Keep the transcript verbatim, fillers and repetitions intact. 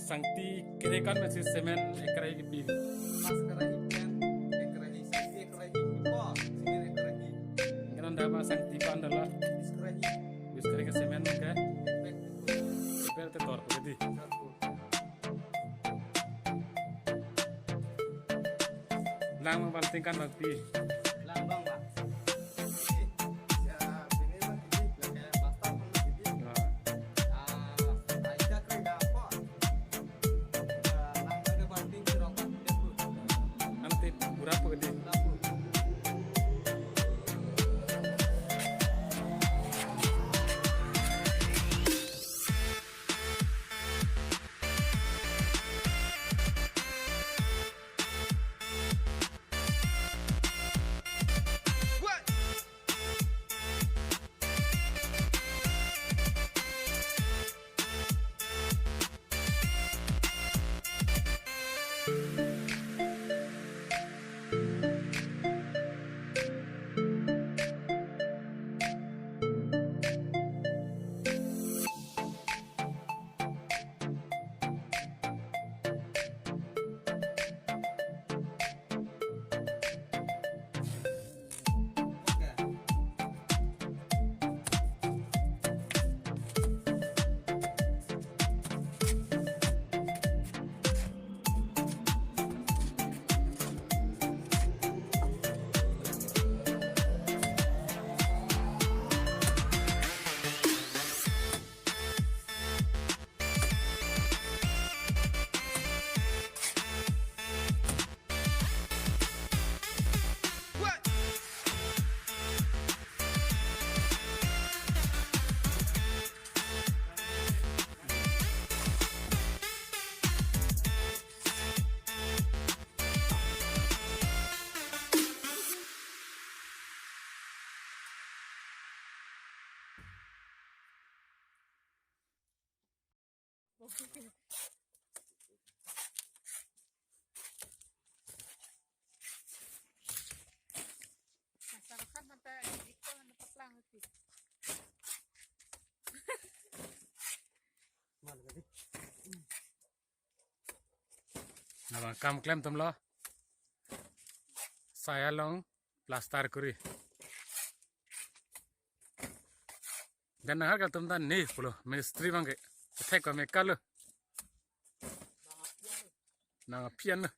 Sangti kere kan masi semen ek karahi kepi. Mas karahi pen, ek karahi, sangti ek karahi, po, sini ek karahi. Ingkoi non daba sangti pan dala. Bis karahi. Bis karahi ke semen ke. Bek. Bek te tor pagadi. Lang bang tingkan bang pi. Lang bang bang. Ya, ini bang ini, pakai pastor bang ini. Nah. Ah, aja kerja apa? Nanti berapa gede? Masyarakat mata ito ano paklang ito. Nabang kam klem tum lo. Sai along plaster kuri. Dan nahar kal tum dan ni pulo ministry bang ke. Thek ko me kalo. Nang apian lo.